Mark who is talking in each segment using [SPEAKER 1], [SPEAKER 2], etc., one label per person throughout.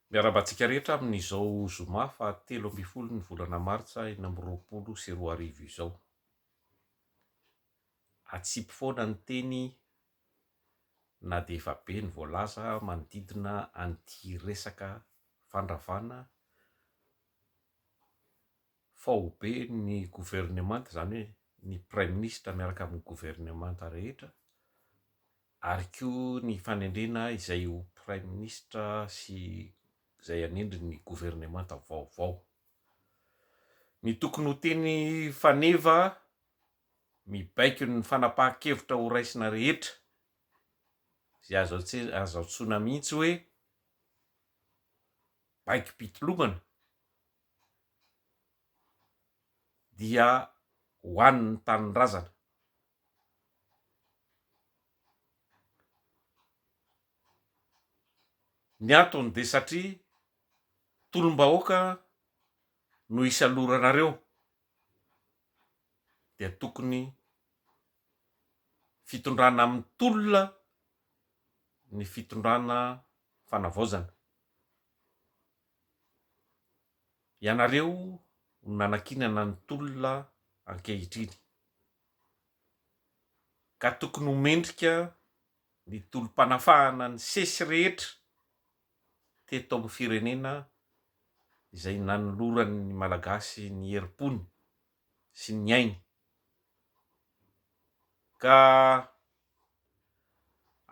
[SPEAKER 1] Miarahaba antsika rehetra amin'izao zoma faha 13 ny volana martsa 2026 izao. Atsipy foana ny teny na dia efa be ny voalaza manodidina an'ity resaka fandravana faobe ny governemanta, izany hoe ny praiminisitra miaraka amin'ny governemanta rehetra ary koa ny fanendrena izay ho praiminisitra sy izay hanendry ny governemanta vaovao. Ny tokony ho teny faneva mibaiko ny fanapahan-kevitra ho raisina rehetra, izay azo azo antsoina mihitsy hoe baikom-pitolomana, dia ho an'ny tanindrazana. Ny antony dia satria tolom-bahoaka no isaloranareo dia tokony fitondrana amin'ny tolona ny fitondrana fanavaozana. Ianareo no nanakinana ny tolona ankehitriny. Ka tokony ho mendrika ny tolom-panafahana ny sesy rehetra teto amin'ny firenena izay nanoloran'ny Malagasy ny herim-pony sy ny ainy. Ka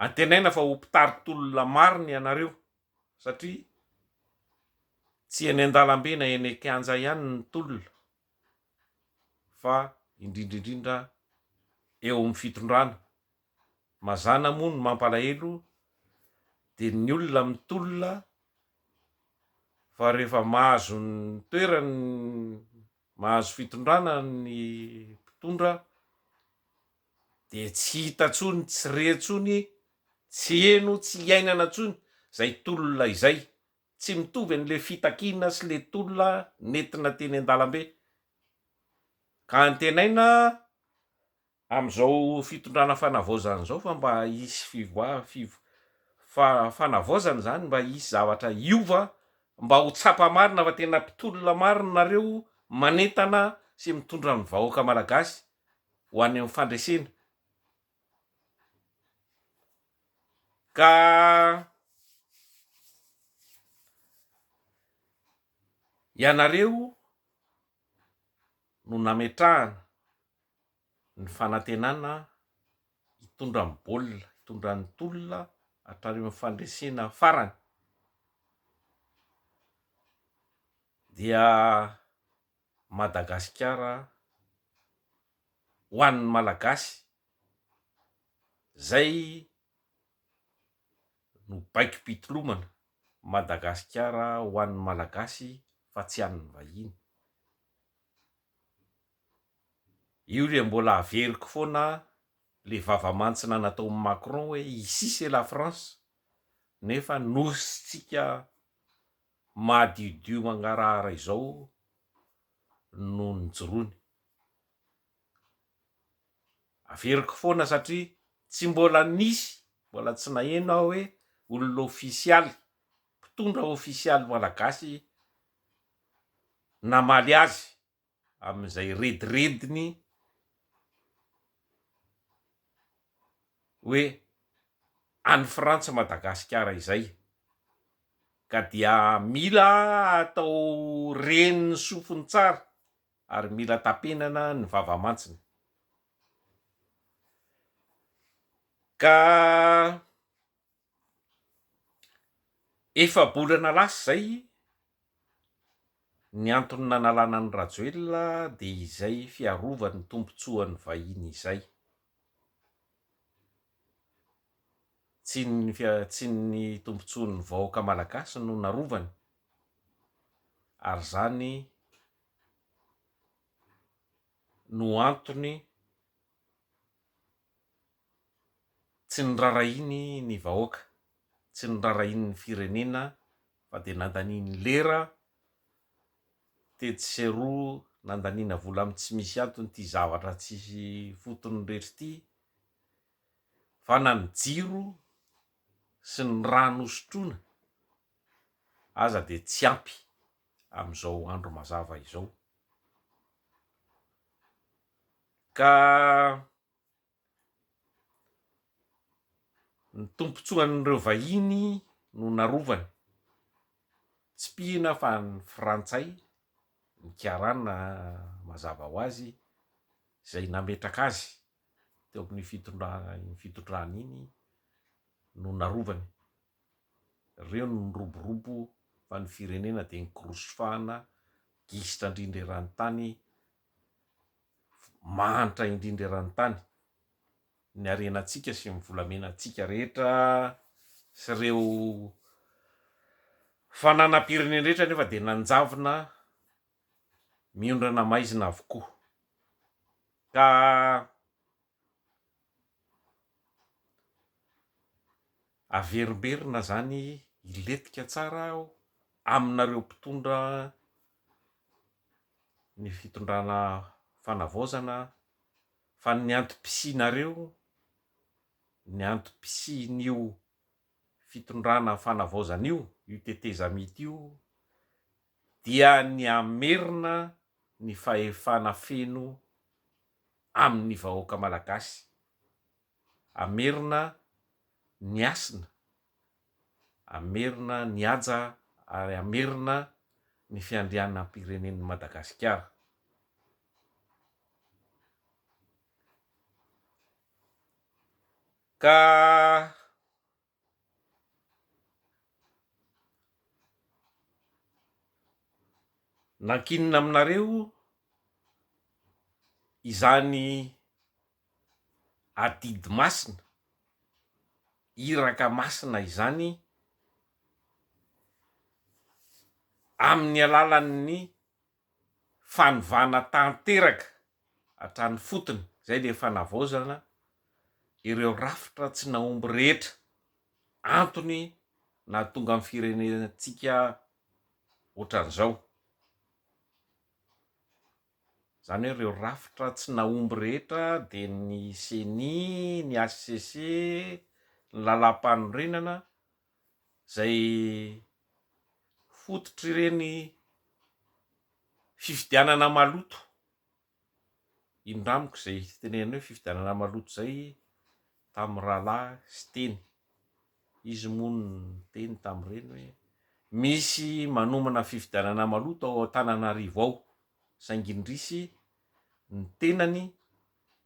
[SPEAKER 1] antenaina fa ho mpitari-tolona marina ianareo satria tsy eny an-dalambe na eny an-kianja ihany ny tolona fa indrindra indrindra eo amin'ny fitondrana. Mazàna moa ny mampalahelo dia ny olona mitolona fa rehefa mahazo ny toerany, mahazo fitondrana ny mpitondra dia tsy hita intsony, tsy re intsony, tsy heno, tsy iainana intsony izay tolona izay. Tsy mitovy an'ilay fitakiana sy ilay tolona nentina teny an-dalambe. Ka antenaina amin'izao fitondrana fanavaozana izao fa mba hisy fivoa- fivo- fa- fanavaozana izany, mba hisy zavatra hiova, mba ho tsapa marina fa tena mpitolona marina nareo manentana sy mitondra ny vahoaka malagasy ho any amin'ny fandresena. Ka ianareo no nametrahana ny fanantenana hitondra ny baolina, hitondra ny tolona hatrany amin'ny fandresena farany, dia Madagasikara ho an'ny Malagasy zay no baikom-pitolomana, Madagasikara ho an'ny Malagasy fa tsy an'ny vahiny. Io le mbola averiko foana le vava mantsina nataon'i Macron hoe ici c'est la France nefa nosintsika madiodio mangarahara izao no nijoroany. Averiko foana satria tsy mbola nisy, mbola tsy naheno aho hoe olona ofisialy, mpitondra ofisialy malagasy namaly azy amin'izay redirediny hoe any Frantsa Madagasikara izay ka dia mila atao ren'ny sofiny tsara ary mila tapenana ny vava mantsina. Ka efa-bolana lasa izay, ny antony nanalana an'i Rajoelina dia izay fiarovany ny tombontsoan'ny vahiny izay. Tsy ny tsy ny tombontsoan'ny vahoaka malagasy no narovany ary izany no antony tsy nirarahiany ny vahoaka, tsy nirarahiany ny firenena fa dia nandaniany lera tetsy sy eroa, nandaniana vola amin'ny tsy misy antony ity zavatra tsisy fotony rehetra ity, fa na ny jiro sy ny rano hosotroina. aza dia tsy ampy amin'izao andro mazava izao. Ka ny tombontsoan'ireo vahiny no narovany. Tsipihina fa ny frantsay, ny karana mazava ho azy, izay nametraka azy teo amin'ny fitondrana iny fitondrana iny no narovany. Ireo no niroborobo fa ny firenena dia nikorosofahana gisitra indrindra eran'ny tany, mahantra indrindra eran'ny tany. Ny harenantsika sy ny volamenantsika rehetra sy ireo fananam-pirenena rehetra anefa dia nanjavona miondrana maizina avokoa. Ka Averimberina zany hilentika tsara aho aminareo mpitondra ny fitondrana fanavaozana fa ny antom-pisianareo, ny antom-pisian'io fitondrana fanavaozana io, io tetezamita io dia ny hamerina ny fahefana feno amin'ny vahoaka malagasy. Hamerina ny hasina, hamerina ny haja ary hamerina ny fiandrianam-pirenen'i Madagasikara. Ka Nankinina aminareo izany adidy masina, iraka masina izany amin'ny alalan'ny fanovana tanteraka hatrany fotony, izay ilay fanavaozana ireo rafitra tsy nahomby rehetra, antony nahatonga ny firenentsika ohatran'izao. Izany hoe ireo rafitra tsy nahomby rehetra dia ny ceni, ny hcc, ny lalàmpanorenana izay fototr'ireny fifidianana maloto, indramiko izay fitenenana hoe fifidianana maloto izay tamin'ny rahalahy Siteny, izy moa no niteny tamin'ireny hoe misy manomana fifidianana maloto ao Antananarivo ao, saingy indrisy ny tenany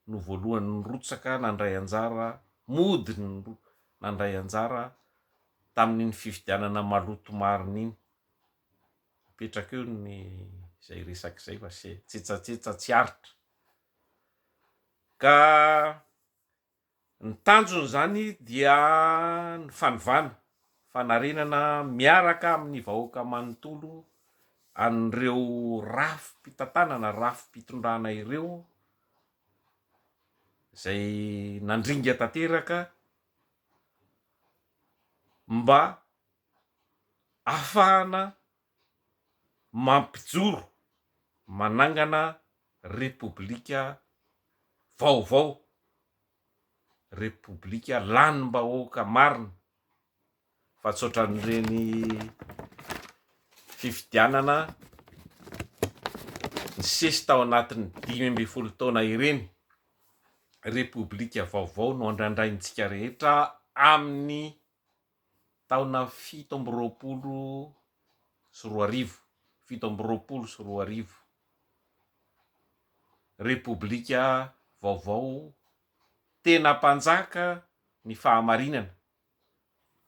[SPEAKER 1] no voalohany nirotsaka nandray anjara, mody nandray anjara tamin'iny fifidianana maloto marina iny. Apetraka eo ny izay resaka izay fa tsetsatsetsa tsy aritra. Ka ny tanjona izany dia ny fanovana, fanarenana miaraka amin'ny vahoaka manontolo an'ireo rafi-pitantanana, rafi-pitondrana ireo izay nandringa tanteraka mba ahafahana mampijoro, manangana repoblika vaovao, repoblika lanim-bahoaka marina fa tsy ohatran'ireny fifidianana nisesy tao anatin'ny 15 taona ireny. Repoblika vaovao no andrandraintsika rehetra amin'ny taona 2027, 2027, Repoblika vaovao tena mpanjaka ny fahamarinana,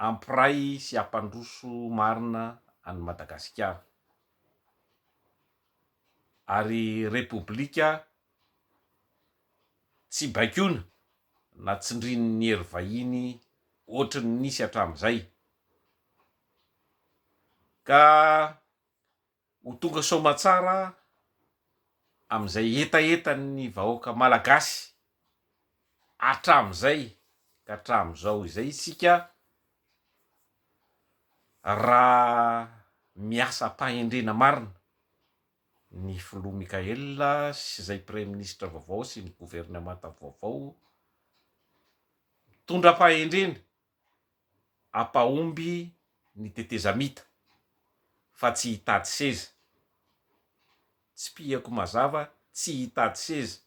[SPEAKER 1] hampiray sy hampandroso marina an'i Madagasikara. Ary Repoblika tsy baikoina na tsindrin'ny hery vahiny ohatry ny nisy hatramin'izay. Ka ho tonga soamatsara amin'izay hetahetan'ny vahoaka malagasy hatramin'izay ka hatramin'izao izay isika raha miasa am-pahendrena marina ny filoha Mickaël sy izay praiminisitra vaovao sy ny governemanta vaovao mitondra fahendrena hampahomby ny tetezamita. fa tsy hitady seza. Tsipihako mazava, tsy hitady seza.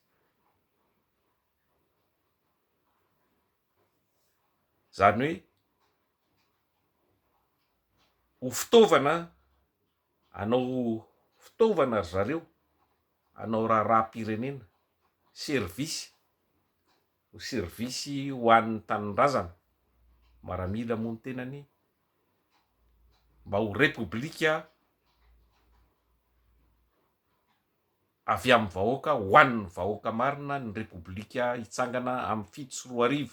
[SPEAKER 1] Izany hoe ho fitaovana, hanao fitaovana ry zareo, hanao raharaham-pirenena, service, ho service ho an'ny tanindrazana, maramila moa ny tenany, mba ho repoblika avy amin'ny vahoaka ho an'ny vahoaka marina ny repoblika hitsangana amin'ny 2007.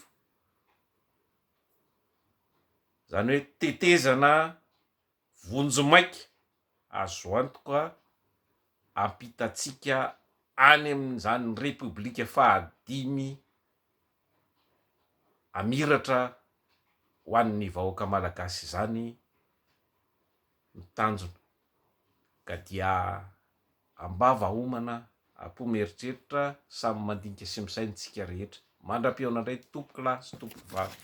[SPEAKER 1] Izany hoe tetezana vonjimaika azo antoka ampitantsika any amin'izany repoblika fahadimy hamiratra ho an'ny vahoaka malagasy izany ny tanjona ka dia am-bava homana, am-po mieritreritra, samy mandinika sy misaina isika rehetra. Mandra-pihaona indray tompokolahy sy tompokovavy.